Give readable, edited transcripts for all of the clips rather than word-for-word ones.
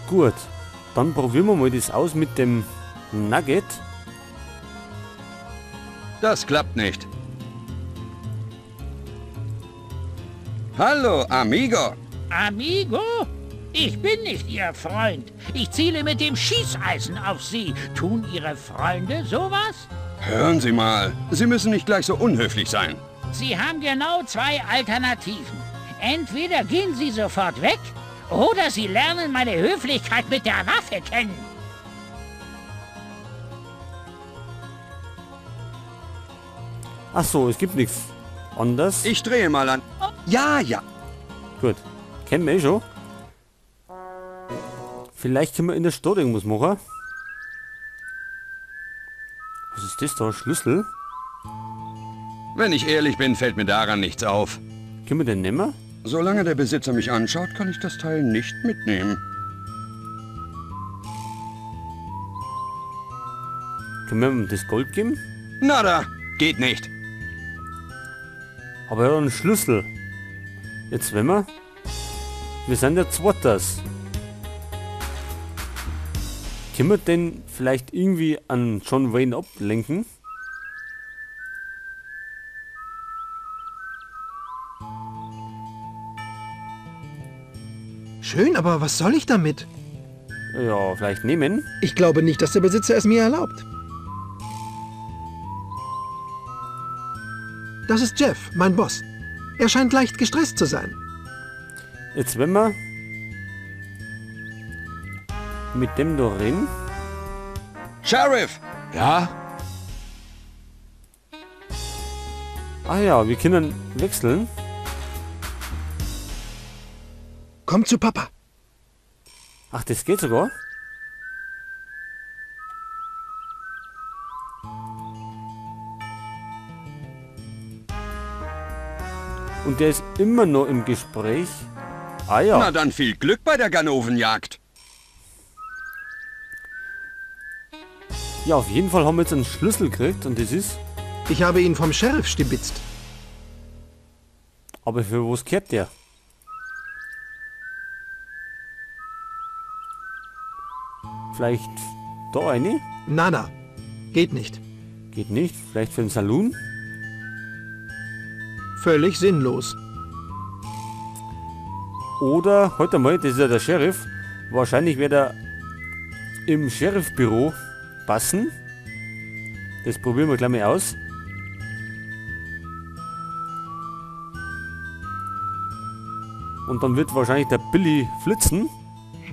Gut, dann probieren wir mal das aus mit dem Nugget. Das klappt nicht. Hallo, Amigo. Amigo? Ich bin nicht Ihr Freund. Ich ziele mit dem Schießeisen auf Sie. Tun Ihre Freunde sowas? Hören Sie mal, Sie müssen nicht gleich so unhöflich sein. Sie haben genau zwei Alternativen. Entweder gehen Sie sofort weg, oder Sie lernen meine Höflichkeit mit der Waffe kennen. Ach so, es gibt nichts anderes. Ich drehe mal an. Ja, ja. Gut, kennen wir eh schon. Vielleicht können wir in der Stadt irgendwas machen. Was ist das da? Schlüssel? Wenn ich ehrlich bin, fällt mir daran nichts auf. Können wir den nehmen? Solange der Besitzer mich anschaut, kann ich das Teil nicht mitnehmen. Können wir ihm das Gold geben? Nada, geht nicht. Aber er hat einen Schlüssel. Jetzt wenn wir... Wir sind ja Zwotters. Können wir den vielleicht irgendwie an John Wayne ablenken? Schön, aber was soll ich damit? Ja, vielleicht nehmen. Ich glaube nicht, dass der Besitzer es mir erlaubt. Das ist Jeff, mein Boss. Er scheint leicht gestresst zu sein. Jetzt wenn wir mit dem da reden. Sheriff! Ja? Ah ja, wir können wechseln. Komm zu Papa. Ach, das geht sogar. Und der ist immer noch im Gespräch. Ah ja. Na dann viel Glück bei der Ganovenjagd. Ja, auf jeden Fall haben wir jetzt einen Schlüssel gekriegt und das ist... Ich habe ihn vom Sheriff stibitzt. Aber für was kehrt der? Vielleicht da eine? Nada. Geht nicht. Geht nicht. Vielleicht für den Saloon? Völlig sinnlos. Oder, heute mal, das ist ja der Sheriff. Wahrscheinlich wird er im Sheriffbüro passen. Das probieren wir gleich mal aus. Und dann wird wahrscheinlich der Billy flitzen.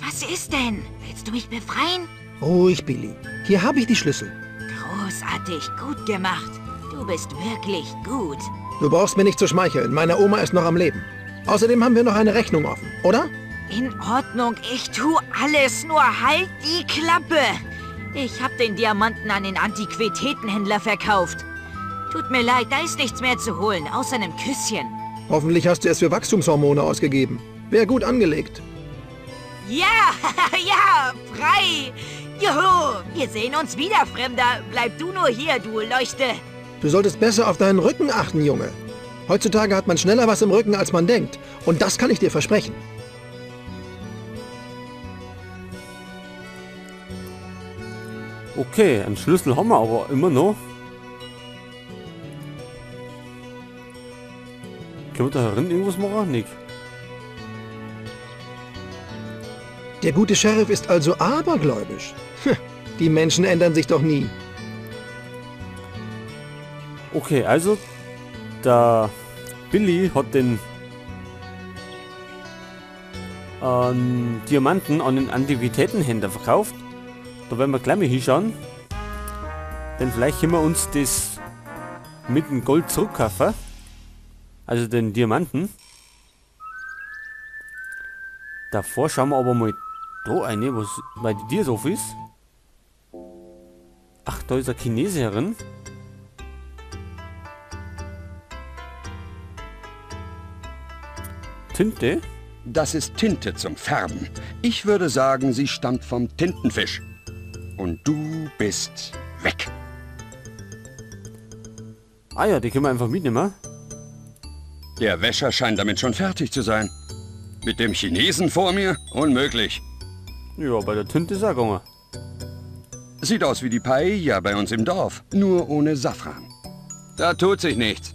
Was ist denn? Willst du mich befreien? Ruhig, Billy. Hier habe ich die Schlüssel. Großartig, gut gemacht. Du bist wirklich gut. Du brauchst mir nicht zu schmeicheln. Meine Oma ist noch am Leben. Außerdem haben wir noch eine Rechnung offen, oder? In Ordnung, ich tue alles, nur halt die Klappe. Ich habe den Diamanten an den Antiquitätenhändler verkauft. Tut mir leid, da ist nichts mehr zu holen, außer einem Küsschen. Hoffentlich hast du es für Wachstumshormone ausgegeben. Wäre gut angelegt. Ja, ja, frei. Juhu, wir sehen uns wieder, Fremder. Bleib du nur hier, du Leuchte. Du solltest besser auf deinen Rücken achten, Junge. Heutzutage hat man schneller was im Rücken, als man denkt. Und das kann ich dir versprechen. Okay, einen Schlüssel haben wir aber immer noch. Können wir da herin irgendwas machen? Nick. Der gute Sheriff ist also abergläubisch. Die Menschen ändern sich doch nie. Okay, also der Billy hat den Diamanten an den Antiquitätenhändler verkauft. Da werden wir gleich mal hinschauen. Denn vielleicht können wir uns das mit dem Gold zurückkaufen. Also den Diamanten. Davor schauen wir aber mal da eine, was bei dir so ist. Ach, da ist eine Chineserin. Tinte? Das ist Tinte zum Färben. Ich würde sagen, sie stammt vom Tintenfisch. Und du bist weg. Ah ja, die können wir einfach mitnehmen. Der Wäscher scheint damit schon fertig zu sein. Mit dem Chinesen vor mir? Unmöglich. Ja, bei der Tinte ist auch gegangen. Sieht aus wie die Paella bei uns im Dorf, nur ohne Safran. Da tut sich nichts.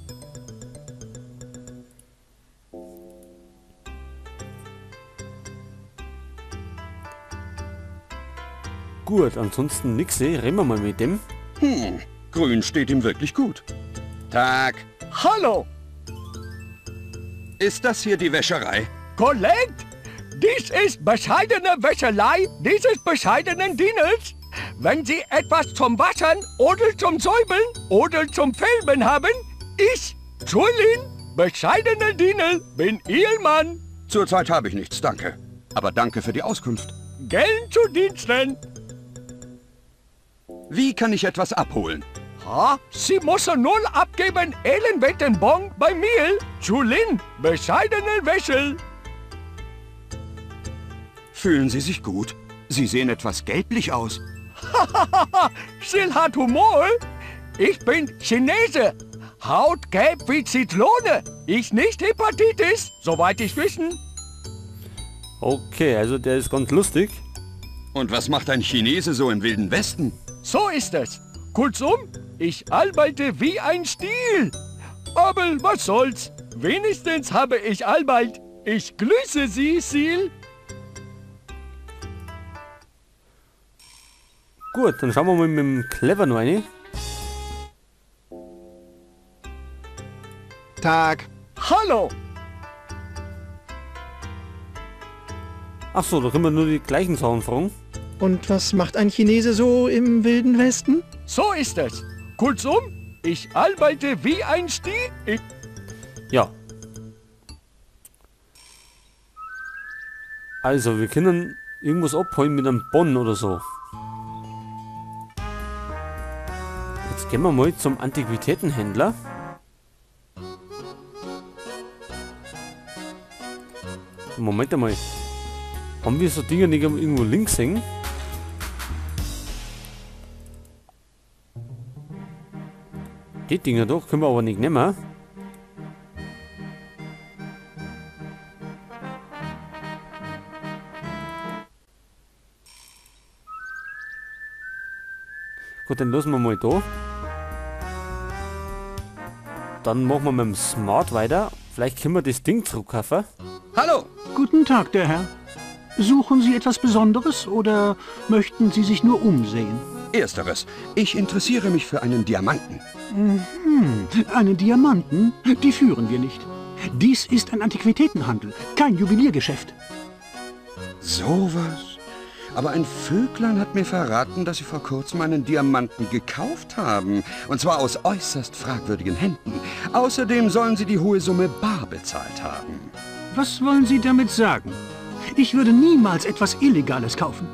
Gut, ansonsten nix, reden wir mal mit dem. Grün steht ihm wirklich gut. Tag. Hallo. Ist das hier die Wäscherei? Korrekt. Dies ist bescheidene Wäscherei dieses bescheidenen Dieners. Wenn Sie etwas zum Waschen oder zum Säubeln oder zum Färben haben, ich, Julien, bescheidener Diener, bin Ihr Mann. Zurzeit habe ich nichts, danke. Aber danke für die Auskunft. Gern zu Diensten. Wie kann ich etwas abholen? Ha, Sie müssen nur abgeben Ellenwettenbon bei mir, Julien, bescheidener Wäschel. Fühlen Sie sich gut? Sie sehen etwas gelblich aus. Hahaha, Sie hat Humor. Ich bin Chinese. Haut gelb wie Zitrone. Ich nicht Hepatitis, soweit ich wissen. Okay, also der ist ganz lustig. Und was macht ein Chinese so im Wilden Westen? So ist es. Kurzum, ich arbeite wie ein Stiel. Aber was soll's? Wenigstens habe ich Arbeit. Ich grüße Sie, Sil. Gut, dann schauen wir mal mit dem Clever noch rein. Tag. Hallo. Ach so, da können wir nur die gleichen Sachen fragen. Und was macht ein Chinese so im Wilden Westen? So ist es. Kurzum, ich arbeite wie ein Stier. Ja. Also, wir können irgendwas abholen mit einem Bon oder so. Jetzt gehen wir mal zum Antiquitätenhändler. Moment einmal. Haben wir so Dinge nicht irgendwo links hängen? Die Dinger doch, können wir aber nicht nehmen. Gut, dann lassen wir mal da. Dann machen wir mit dem Smart weiter. Vielleicht können wir das Ding zurückkaufen. Hallo! Guten Tag, der Herr. Suchen Sie etwas Besonderes oder möchten Sie sich nur umsehen? Ersteres. Ich interessiere mich für einen Diamanten. Mhm. Einen Diamanten? Die führen wir nicht. Dies ist ein Antiquitätenhandel, kein Juweliergeschäft. Sowas? Aber ein Vöglein hat mir verraten, dass Sie vor kurzem einen Diamanten gekauft haben. Und zwar aus äußerst fragwürdigen Händen. Außerdem sollen Sie die hohe Summe bar bezahlt haben. Was wollen Sie damit sagen? Ich würde niemals etwas Illegales kaufen.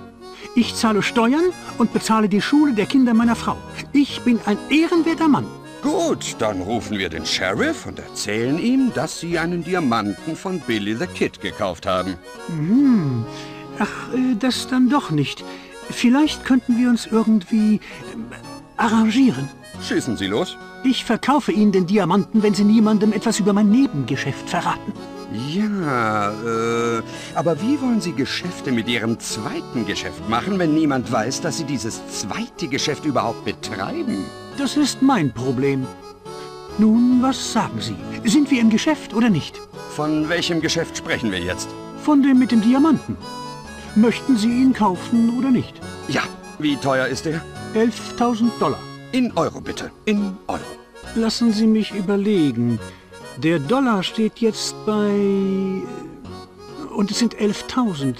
Ich zahle Steuern und bezahle die Schule der Kinder meiner Frau. Ich bin ein ehrenwerter Mann. Gut, dann rufen wir den Sheriff und erzählen ihm, dass Sie einen Diamanten von Billy the Kid gekauft haben. Mhm. Ach, das dann doch nicht. Vielleicht könnten wir uns irgendwie arrangieren. Schießen Sie los. Ich verkaufe Ihnen den Diamanten, wenn Sie niemandem etwas über mein Nebengeschäft verraten. Ja, aber wie wollen Sie Geschäfte mit Ihrem zweiten Geschäft machen, wenn niemand weiß, dass Sie dieses zweite Geschäft überhaupt betreiben? Das ist mein Problem. Nun, was sagen Sie? Sind wir im Geschäft oder nicht? Von welchem Geschäft sprechen wir jetzt? Von dem mit dem Diamanten. Möchten Sie ihn kaufen oder nicht? Ja, wie teuer ist er? 11.000 $. In Euro bitte, in Euro. Lassen Sie mich überlegen. Der Dollar steht jetzt bei... Und es sind 11.000.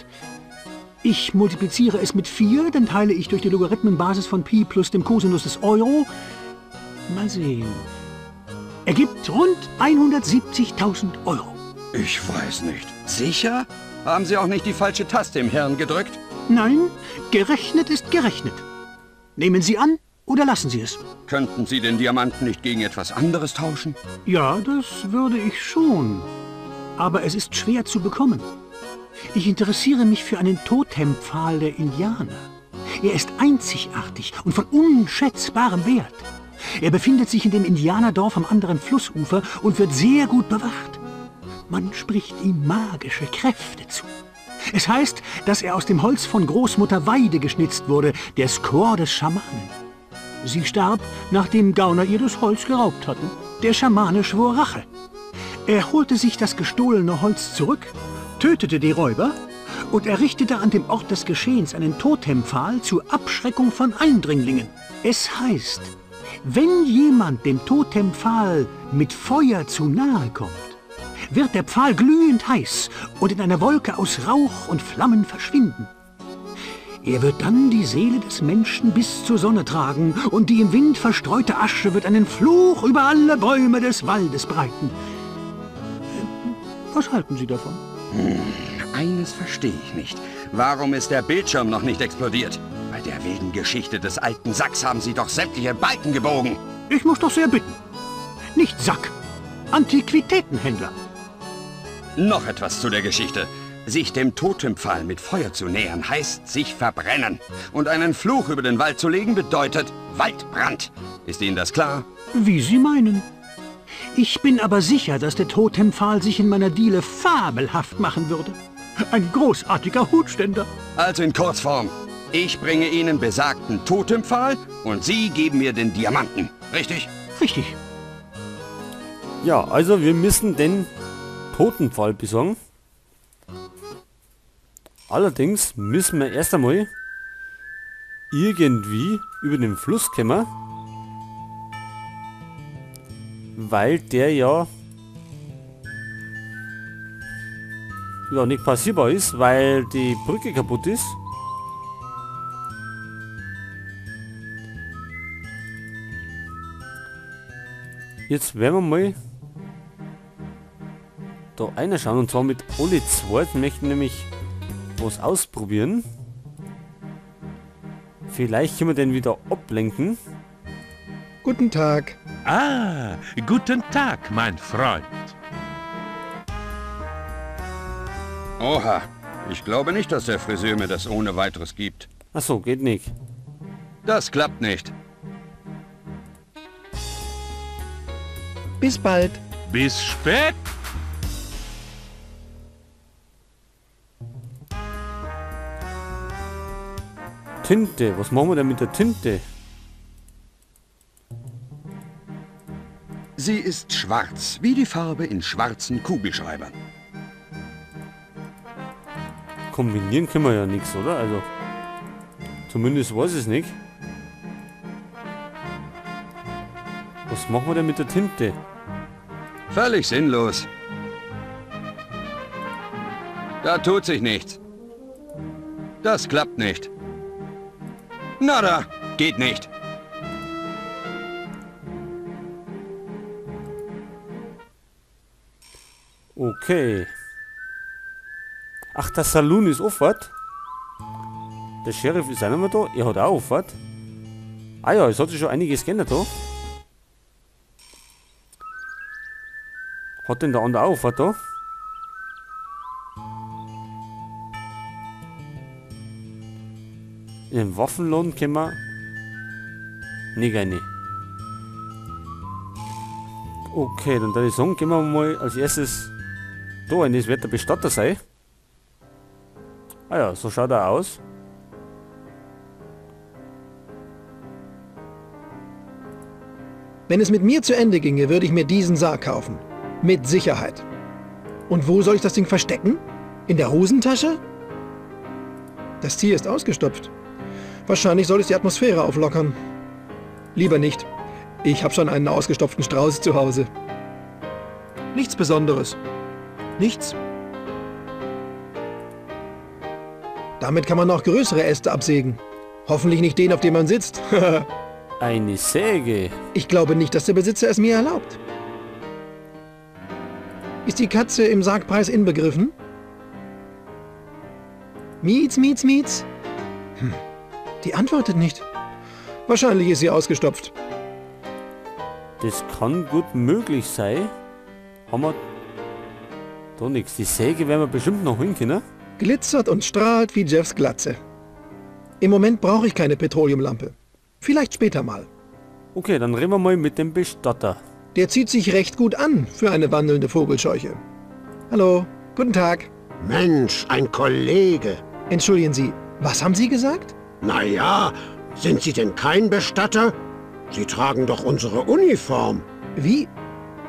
Ich multipliziere es mit 4, dann teile ich durch die Logarithmenbasis von Pi plus dem Kosinus des Euro. Mal sehen. Ergibt rund 170.000 Euro. Ich weiß nicht. Sicher? Haben Sie auch nicht die falsche Taste im Hirn gedrückt? Nein, gerechnet ist gerechnet. Nehmen Sie an oder lassen Sie es? Könnten Sie den Diamanten nicht gegen etwas anderes tauschen? Ja, das würde ich schon. Aber es ist schwer zu bekommen. Ich interessiere mich für einen Totempfahl der Indianer. Er ist einzigartig und von unschätzbarem Wert. Er befindet sich in dem Indianerdorf am anderen Flussufer und wird sehr gut bewacht. Man spricht ihm magische Kräfte zu. Es heißt, dass er aus dem Holz von Großmutter Weide geschnitzt wurde, der Squaw des Schamanen. Sie starb, nachdem Gauner ihr das Holz geraubt hatten. Der Schamane schwor Rache. Er holte sich das gestohlene Holz zurück, tötete die Räuber und errichtete an dem Ort des Geschehens einen Totempfahl zur Abschreckung von Eindringlingen. Es heißt, wenn jemand dem Totempfahl mit Feuer zu nahe kommt, wird der Pfahl glühend heiß und in einer Wolke aus Rauch und Flammen verschwinden. Er wird dann die Seele des Menschen bis zur Sonne tragen und die im Wind verstreute Asche wird einen Fluch über alle Bäume des Waldes breiten. Was halten Sie davon? Eines verstehe ich nicht. Warum ist der Bildschirm noch nicht explodiert? Bei der wilden Geschichte des alten Sacks haben Sie doch sämtliche Balken gebogen. Ich muss doch sehr bitten. Nicht Sack, Antiquitätenhändler. Noch etwas zu der Geschichte. Sich dem Totempfahl mit Feuer zu nähern, heißt sich verbrennen. Und einen Fluch über den Wald zu legen, bedeutet Waldbrand. Ist Ihnen das klar? Wie Sie meinen. Ich bin aber sicher, dass der Totempfahl sich in meiner Diele fabelhaft machen würde. Ein großartiger Hutständer. Also in Kurzform. Ich bringe Ihnen besagten Totempfahl und Sie geben mir den Diamanten. Richtig? Richtig. Ja, also wir müssen den Totempfahl besorgen. Allerdings müssen wir erst einmal irgendwie über den Fluss kommen, weil der ja nicht passierbar ist, weil die Brücke kaputt ist. Jetzt werden wir mal da reinschauen, und zwar mit alle zwei. Wir möchten nämlich was ausprobieren. Vielleicht können wir den wieder ablenken. Guten Tag. Ah, guten Tag, mein Freund. Oha, ich glaube nicht, dass der Friseur mir das ohne weiteres gibt. Ach so, geht nicht. Das klappt nicht. Bis bald. Bis spät. Tinte, was machen wir denn mit der Tinte? Sie ist schwarz, wie die Farbe in schwarzen Kugelschreibern. Kombinieren können wir ja nichts, oder? Also, zumindest weiß ich es nicht. Was machen wir denn mit der Tinte? Völlig sinnlos. Da tut sich nichts. Das klappt nicht. Nada, geht nicht. Okay. Ach, der Saloon ist offen. Der Sheriff ist auch nicht mehr da. Er hat auch offen. Ah ja, es hat sich schon einiges geändert da. Hat denn der andere auch offen da? In den Waffenladen können wir nicht rein. Okay, dann würde ich sagen, gehen wir mal als erstes da rein. Das wird der Bestatter sein. Ah ja, so schaut er aus. Wenn es mit mir zu Ende ginge, würde ich mir diesen Sarg kaufen. Mit Sicherheit. Und wo soll ich das Ding verstecken? In der Hosentasche? Das Tier ist ausgestopft. Wahrscheinlich soll es die Atmosphäre auflockern. Lieber nicht. Ich habe schon einen ausgestopften Strauß zu Hause. Nichts Besonderes. Nichts. Damit kann man noch größere Äste absägen. Hoffentlich nicht den, auf dem man sitzt. Eine Säge. Ich glaube nicht, dass der Besitzer es mir erlaubt. Ist die Katze im Sargpreis inbegriffen? Mietz, mietz, mietz. Die antwortet nicht. Wahrscheinlich ist sie ausgestopft. Das kann gut möglich sein. Haben wir da nichts. Die Säge werden wir bestimmt noch holen können. Glitzert und strahlt wie Jeffs Glatze. Im Moment brauche ich keine Petroleumlampe. Vielleicht später mal. Okay, dann reden wir mal mit dem Bestatter. Der zieht sich recht gut an für eine wandelnde Vogelscheuche. Hallo, guten Tag. Mensch, ein Kollege. Entschuldigen Sie, was haben Sie gesagt? Na ja, sind Sie denn kein Bestatter? Sie tragen doch unsere Uniform. Wie?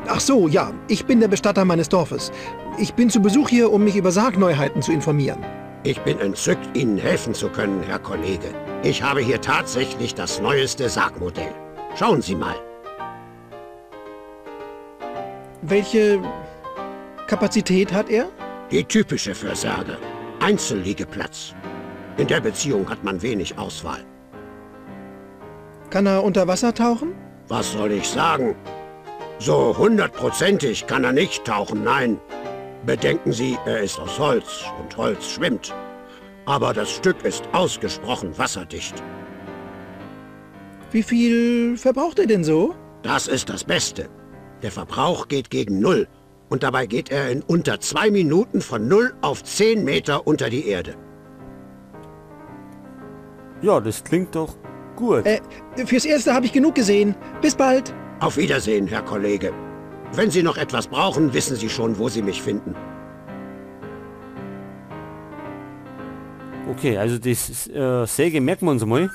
Ach so, ja, ich bin der Bestatter meines Dorfes. Ich bin zu Besuch hier, um mich über Sargneuheiten zu informieren. Ich bin entzückt, Ihnen helfen zu können, Herr Kollege. Ich habe hier tatsächlich das neueste Sargmodell. Schauen Sie mal. Welche Kapazität hat er? Die typische für Särge. Einzelliegeplatz. In der Beziehung hat man wenig Auswahl. Kann er unter Wasser tauchen? Was soll ich sagen? So 100-prozentig kann er nicht tauchen, nein. Bedenken Sie, er ist aus Holz und Holz schwimmt. Aber das Stück ist ausgesprochen wasserdicht. Wie viel verbraucht er denn so? Das ist das Beste. Der Verbrauch geht gegen 0. Und dabei geht er in unter 2 Minuten von 0 auf 10 Meter unter die Erde. Ja, das klingt doch gut. Fürs Erste habe ich genug gesehen. Bis bald. Auf Wiedersehen, Herr Kollege. Wenn Sie noch etwas brauchen, wissen Sie schon, wo Sie mich finden. Okay, also das Säge merken wir uns mal.